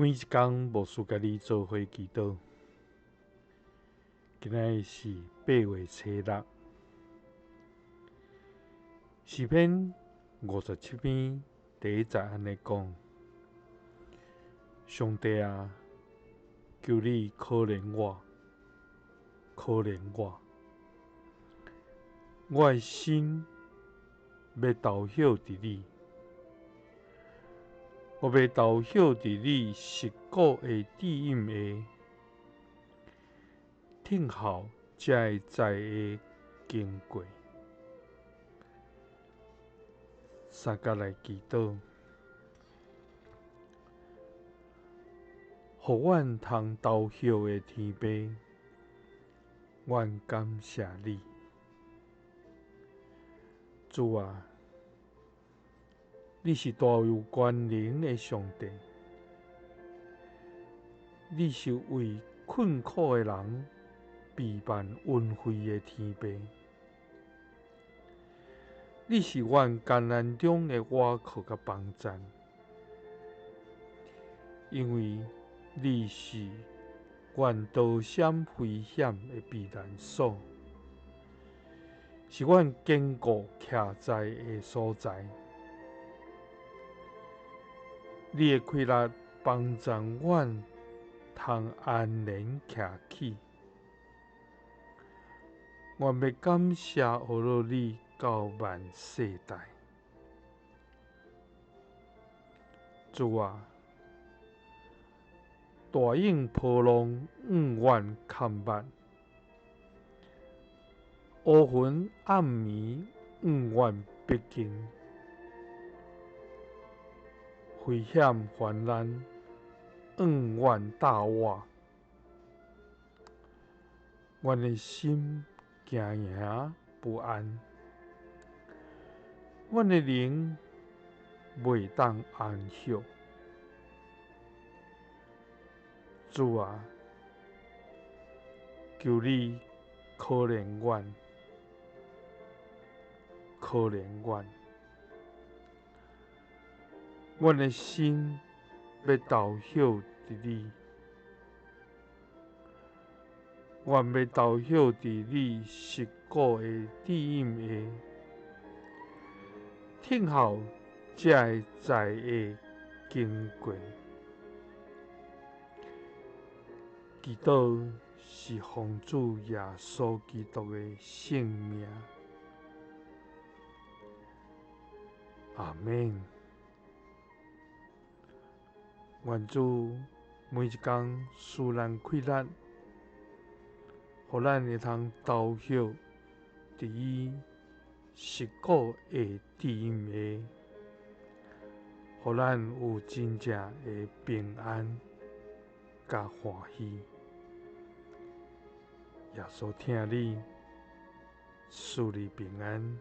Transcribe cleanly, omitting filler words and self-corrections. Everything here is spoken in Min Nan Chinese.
每一工牧師佮你做伙祈禱。今仔日是8月初6，詩篇57篇第一節按呢講：上帝啊，求你可憐我，可憐我，我的心欲投靠佇你。我欲投靠佇你實固的旨蔭下，聽候才會知的經過。三佮來祈禱，予阮通投靠的天父，阮感謝你，主啊！你是大有權能的上帝，你是為困苦的人備辦恩惠的天父，你是阮艱難中的倚靠佮幫贊，因為你是阮逃閃危險的避難所，是阮堅固徛在的所在。你的氣力幫助阮通安然徛起，阮欲感謝呵咾你到萬世代。主啊，大湧波浪向阮崁目，烏雲暗暝向阮逼近。危險患難向阮搭倚，阮的心驚惶不安，阮的靈袂當安歇。主啊，求你可憐阮，可憐阮。阮的心欲投靠佇你，阮欲投靠佇你實固的旨蔭下，聽候才會知的經過。祈禱是奉主耶穌基督的聖名。阿們。願主每一工賜咱氣力，予咱會通投靠佇伊實固的旨蔭下，予咱有真正的平安佮歡喜。耶穌疼你，賜你平安。